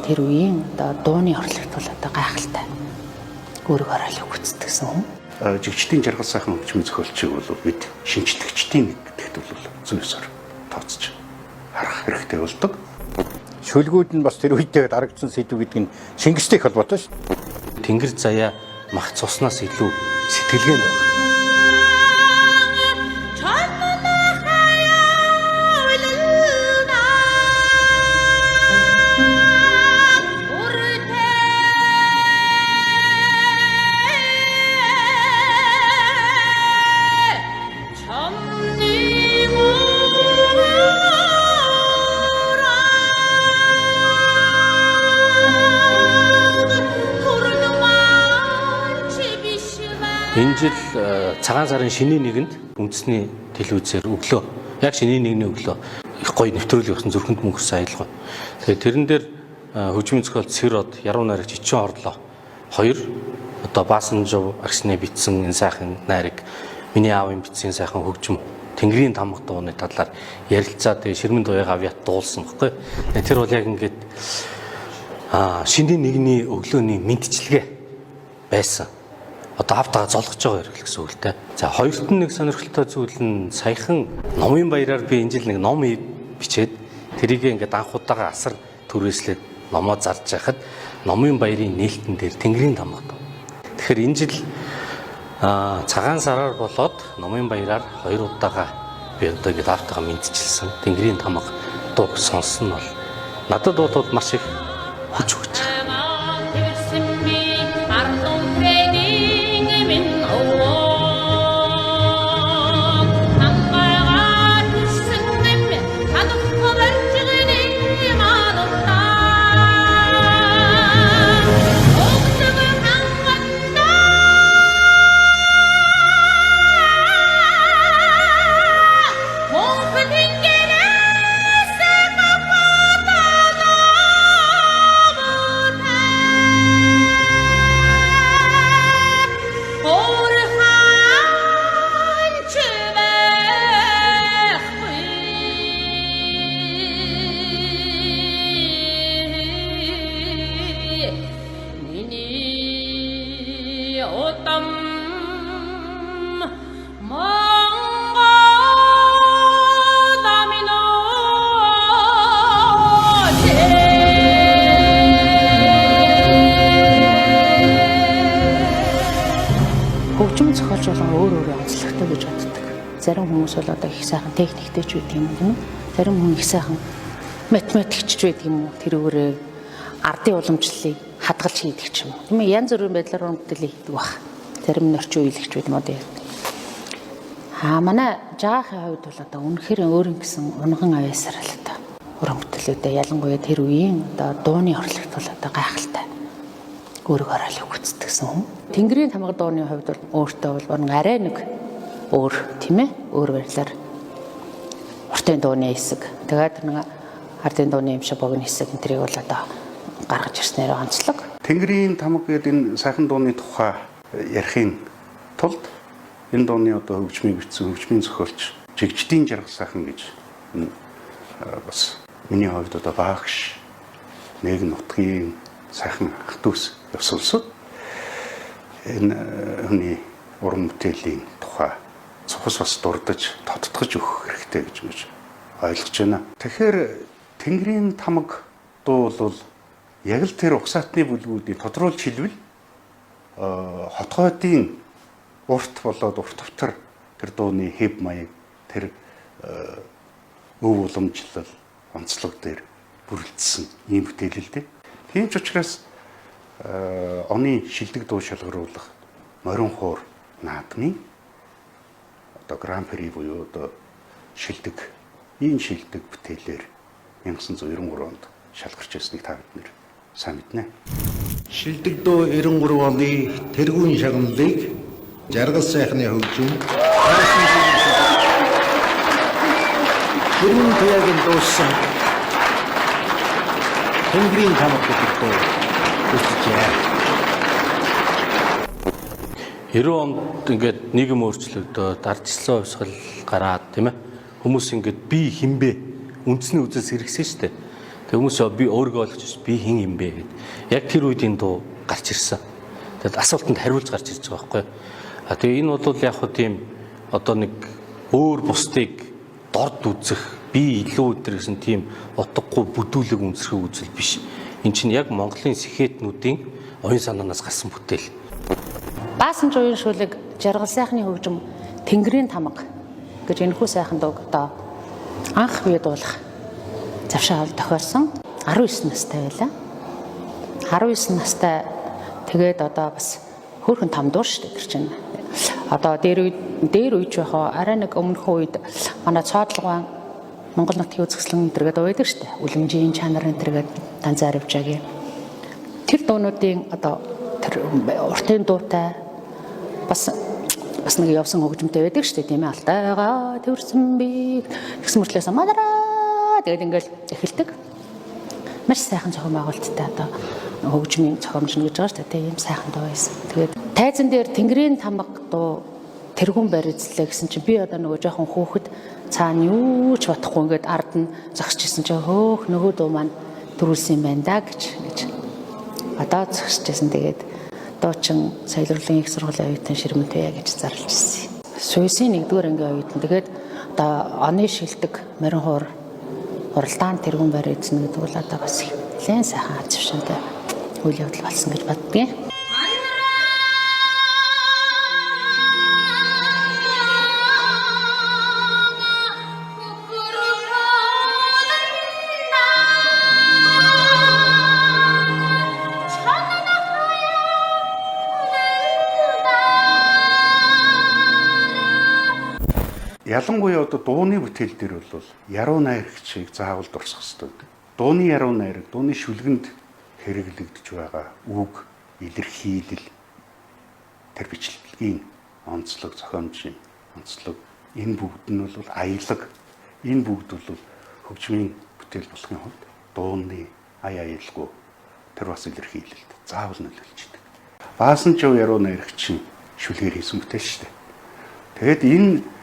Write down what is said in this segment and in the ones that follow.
тэр үеийн одоо дууны орлогт бол одоо гайхалтай үүрэг ороолыг гүйцэтгэсэн хүн. Жигчдийн жаргал сайхан хөгжмийн зохиолчийг бол бид шинжлэгчдийн нэг гэдэгт бол зөн ёсоор тооцож харах хэрэгтэй болдог. Шүлгүүд нь бас тэр үедээ дарагдсан сэдв гэдэг нь Чингистэй их холбоотой шүү дээ. Тэнгэр заяа мах цуснаас илүү сэтгэлгээ нь байна. Энэ жил цагаан сарын шинийн нэгэнд үндэсний телевизээр өглөө яг шинийн нэгний өглөө их гоё нэвтрүүлэг болсон зүрхэнд мөнхөрсөн аялгаа. Тэгээд тэрэн дээр хөгжмийн зохиолч Сэр од Яруу найрагч Ичин Орлоо хоёр одоо Баасанжив агшны бичсэн энэ сайхан найраг, миний аавын бичсэн сайхан хөгжим Тэнгэрийн тамга дууны талаар ярилцаа, тэгээд Ширмэн дуяг авьяат дуулсан баггүй. Тэр бол яг ингээд шинийн нэгний өглөөний мэдчилгээ байсан. Одоо автагаа золгож байгаа хэрэг л гэсэн үг л дээ. За, хоёрт нь нэг сонирхолтой зүйл нь саяхан номын баяраар би энэ жил нэг ном бичээд тэрийг ингээд анх удаага асар түрээслээд номоо зарж байхад номын баярын нээлтэн дээр Тэнгэрийн тамга дуу. Тэгэхээр энэ жил цагаан сараар болоод номын баяраар хоёр удаага би одоо ингээд автагаа мэдчилсэн Тэнгэрийн тамга дууг сонссон нь бол надад бол маш их хүч өгч байгаа. Хөгжим зохиолч болгон өөр өөрийн онцлогтой гэж боддог. Зарим хүмүүс бол одоо их сайхан техниктэй ч байдаг юм уу, тийм үү? Зарим хүн их сайхан математикч ч байдаг юм уу? Тэр өөрөө ардын уламжлалыг хадгалж хийдэг ч юм уу. Тийм ээ, янз бүрийн байдлаар уран бүтээлийг хийдэг баг. Зарим нь орчин үеилэгч байдаг юм уу тийм. Манай жаахын хувьд бол одоо үнэхээр өөр юм гэсэн унган авьяасаар л одоо уран бүтээлүүдээ ялангуяа тэр үеийн одоо дууны орлогт бол одоо гайхалтай үүрэг ороолыг гүйцэтгэсэн хүн. Тэнгэрийн тамга дууны хувьд бол өөртөө бол буран арай нэг өөр, тийм ээ, өөр байдлаар уртын дууны хэсэг, тэгээд нэг ардын дууны юм шиг богино хэсэг энэ тэрийг бол одоо гаргаж ирснээр онцлог. Тэнгэрийн тамга гэдэг энэ сайхан дууны тухай ярихын тулд энэ дууны одоо хөгжмийг бичсэн хөгжмийн зохиолч Жигчдийн жаргал сайхан гэж бас миний хувьд одоо багш нэг нутгийн сайхан ах дүүс явсан улсууд энэ хүний уран бүтээлийн тухай цухас бас дурдаж тодтогч өгөх хэрэгтэй гэж ингэж ойлгож байна. Тэгэхээр Тэнгэрийн тамга дуу бол яг л тэр угсаатны бүлгүүдийг тодруулж хэлбэл хотгойдын урт болоод урт тавтар тэр дууны хэв маяг тэр өв уламжлал онцлог дээр бүрэлдсэн ийм бүтээл л дээ. Тийм ч учраас оны шилдэг дуу шалгаруулах морин хуур наадмын одоо гран при буюу одоо шилдэг ийм шилдэг бүтээлээр 1993 онд шалгарч ирснийг та бид нэр сайн мэднэ. Шилдэг дуу 93 оны тэргүүн шагналыг жаргал сайхны хөгжим Тэрүүн туяагийн дууссан Тэнгэрийн тамга гэдэг дуу хүсжээ. 90 онд ингээд нийгэм өөрчлөгдөөд ардчилсан хувьсгал гараад, тийм ээ, хүмүүс ингээд би хинбэ үндэсний үзэлс хэрэгсэн шүү дээ. Тэг хүмүүс би өөрийгөө ойлгож би хэн юм бэ гэд. Яг тэр үед энэ дуу гарч ирсэн. Тэгэд асуултанд хариулж гарч ирж байгаа байхгүй. А тэгээ энэ бол яг хөө тийм одоо нэг өөр бусдыг дорд үзэх би илүү өдр гэсэн тийм утгагүй бүдүүлэг үнсрэх үзэл биш. Эн чинь яг Монголын сэхэтнүүдийн оюун санаанаас гарсан бүтээл. Баасан жуян шүлэг жаргал сайхны хөгжим Тэнгэрийн тамга гэж энэхүү сайхан дууг одоо анх бий дуулах завшаал тохиолсон. 19 настай байлаа. 19 настай тэгээд одоо бас хөөрхөн том дуу шүү дээ тэр чинь. Одоо дээр үед яг арай нэг өмнөхөн үед манай цоодлогоон Монгол нутгийн үзэсгэлэн энэ төргээд байдаг шүү дээ. Үлэмжийн чанар энэ төргээд Данзар Өвжаагийн. Тэр дуунуудын одоо тэр уртын дуутай бас нэг явсан хөгжмөнтэй байдаг шүү дээ, тийм ээ. Алтайгаа тэрсэн би тэгсэн мөртлөөс мадараа тэгээд ингээл эхэлдэг. Маш сайхан зохион байгуулалттай одоо хөгжмийн зохиомж нь гэж байгаа шүү дээ, тийм сайхан дуу байсан. Тэгээд тайзан дээр Тэнгэрийн тамга дуу тэргүүн барьцлаа гэсэн чинь би одоо нөгөө жоохон хүүхэд цаана юу ч бодохгүй ингээд ард нь зогсож исэн чинь хөөх нөгөө дуу маань төрүүлсэн юм байна да гэж одоо зогсож исэн. Тэгээд дуучин соёл урлагийн их сургуулийн оюутан Ширмэнтуяа гэж зарлж ирсэн. Суйсын 1-р ангийн оюутан. Тэгээд одоо оны шилдэг морин хуур уралдаан тэргүүн барь эзэн гэдэг бол одоо бас нэлээд сайхан аз жаргалтай үйл явдал болсон гэж боддгийн. Ялангуяа одоо дууны бүтээл дээр бол яруу найрагчийг заавал дурсах ёстой гэдэг. Дууны яруу найраг, дууны шүлгэнд хэрэглэгдэж байгаа үг, илэрхийлэл, тэр бичлэгийн онцлог, зохиомжийн онцлог, энэ бүгд нь бол аялаг, энэ бүгд бол хөгжмийн бүтээл болохын хувьд дууны аяалгүй тэр бас илэрхийлэлд заавал нөлөөлж идэг. Баасан ч яруу найрагчийн шүлгээр хийсэн бүтээл шүү дээ. Тэгээд энэ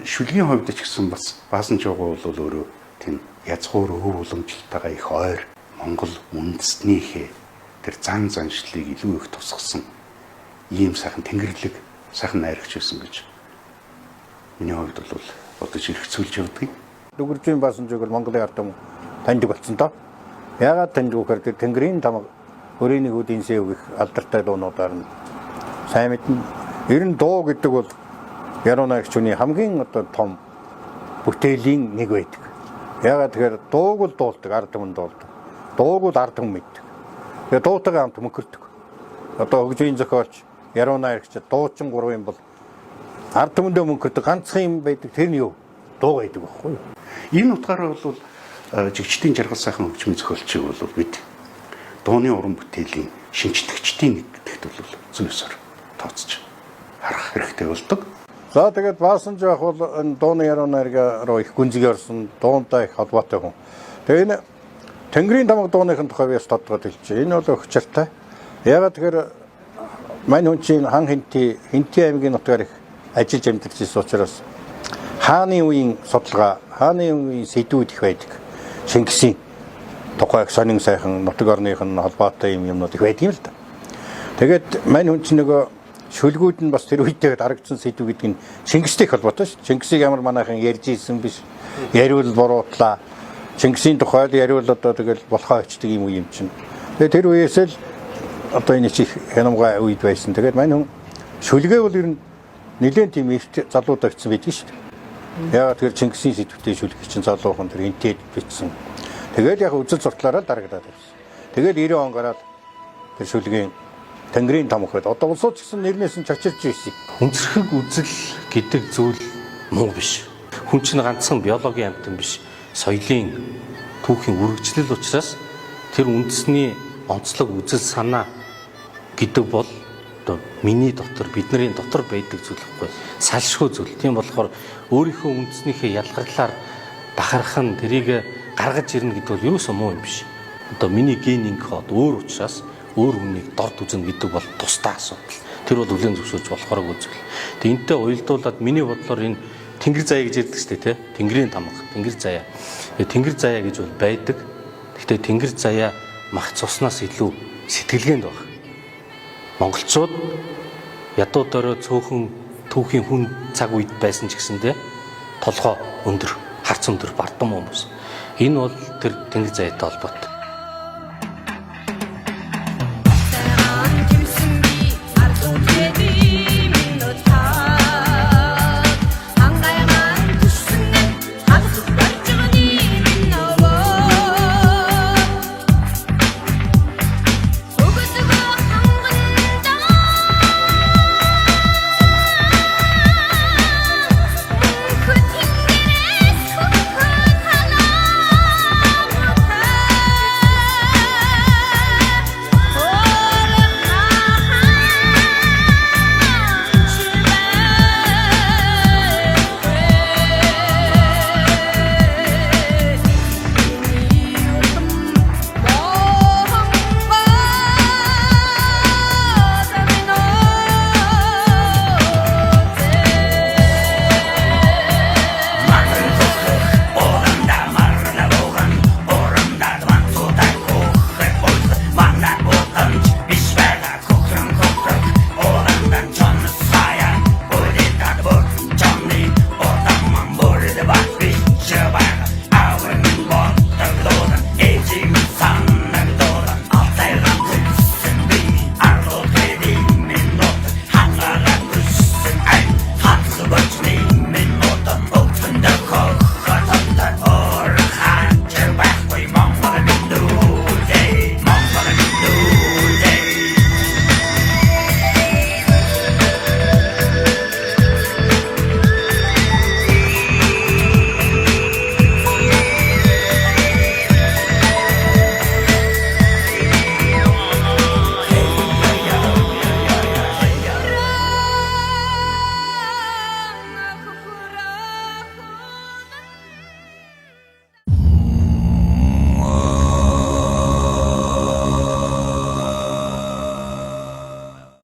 шүлгийн хувьд ч гэсэн бас Баасан чууган бол өөрөө тийм язгуур өв уламжлалтайгаа их ойр Монгол үндэснийхээ тэр зан заншлыг илүү их тусгасан ийм сайхан тэнгэрлэг сайхан найрагч байсан гэж миний хувьд бол бодож эргцүүлж явдаг. Дүгэржийн Баасан чууг бол Монголын ард түмэн таньдаг болсон доо. Яагаад таньдаг вэ гэхээр Тэнгэрийн тамга өрөөний хүүдийн сэв гэх алдартай дуунуудаар нь сайн мэднэ. Ер нь дуу гэдэг бол яруу найрагч хүний хамгийн одоо том бүтээлийн нэг байдаг. Яагаад тэгэхээр дууг л дуулдаг, ард түмэн дуулдаг. Дууг л ард түмэн мэддэг. Тэгээ дуутайгаа хамт мөнхөрдөг. Одоо хөгжмийн зохиолч, яруу найрагч, дуучин гурван юм бол ард түмэндээ мөнхөрдөг ганцхан юм байдаг. Тэр нь юу? Дуу байдаг байхгүй юу? Энэ утгаараа бол жигчдийн жаргал сайхан хөгжмийн зохиолчийг бол бид дууны уран бүтээлийн шинжлэгчдийн нэг гэдэгт бол зөн ёсоор тооцож харах хэрэгтэй болдог. За тэгээд Баасан жаах бол энэ дууны яруу найраг руу их гүнзгий орсон, дуунтай их холбоотой хүн. Тэгээ энэ Тэнгэрийн тамга дууныхын тухай би бас тодгоод хэлчихье. Энэ бол өгчөртэй. Яагаад тэгэхээр мань хүн чинь хан хинти аймгийн нутгаар их ажиллаж амьдарч ирсэн учраас хааны үеийн судалгаа, хааны үеийн сэдвүүд их байдаг. Чингисийн тухай сонин сайхан нутаг орных нь холбоотой юм юмнууд их байдаг юм л да. Тэгээд мань хүн чинь нөгөө шүлгүүд нь бас тэр үедээ дарагдсан сэдв гэдэг нь Чингистэй их холбоотой шүү. Чингисийг ямар манайхан ярьж ийсэн биш. Яриул буруутлаа. Чингисийн тухайд яриул одоо тэгэл болохоо очдөг юм үе юм чинь. Тэгээд тэр үеэс л одоо энэ чих хянамгай үед байсан. Тэгээд мань хүн шүлгээ бол ер нь нэлээд тийм эрт залууд очсон байдаг шүү дээ. Яагаад тэгэхээр Чингисийн сэдвтэй шүлэг чинь залуухан тэр энтэд бичсэн. Тэгэл яг үзэл суртлаараа дарагдаад байсан. Тэгэл 90 он гараад тэр шүлгийн Тэнгэрийн тамга гэдэг. Одоо улсууд ч гэсэн нэрнээс нь чочирч ирсэн. Үнцэрхэг үзэл гэдэг зүйл муу биш. Хүн чинь ганцхан биологийн амьтан биш. Соёлын түүхийн үргэлжлэл учраас тэр үндэсний онцлог үзэл санаа гэдэг бол одоо миний дотор бидний дотор байдаг зүйл байхгүй. Салшгүй зүйл. Тийм болохоор өөрийнхөө үндэснийхээ ялгарлаар бахарх нь тэрийг гаргаж ирнэ гэдэг бол юусоо муу юм биш. Одоо миний ген ингэх өөр учраас өөр хүнийг дорд үзнэ гэдэг бол тусдаа асуудал. Тэр бол хүлээн зөвшөөрч болохоор үзэл. Тэг энтэй уялдуулаад миний бодлоор энэ Тэнгэр заяа гэж ярьдаг шүү дээ, тэ? Тэнгэрийн тамга, Тэнгэр заяа. Тэнгэр заяа гэж бол байдаг. Гэхдээ тэнгэр заяа мах цуснаас илүү сэтгэлгээнд баг. Монголчууд ядуу дөрөө цөөхөн түүхийн хүн цаг үед байсан ч гэсэндээ толгой өндөр, харц өндөр бардам хүмүүс. Энэ бол тэр тэнгэр заяатай холбоотой.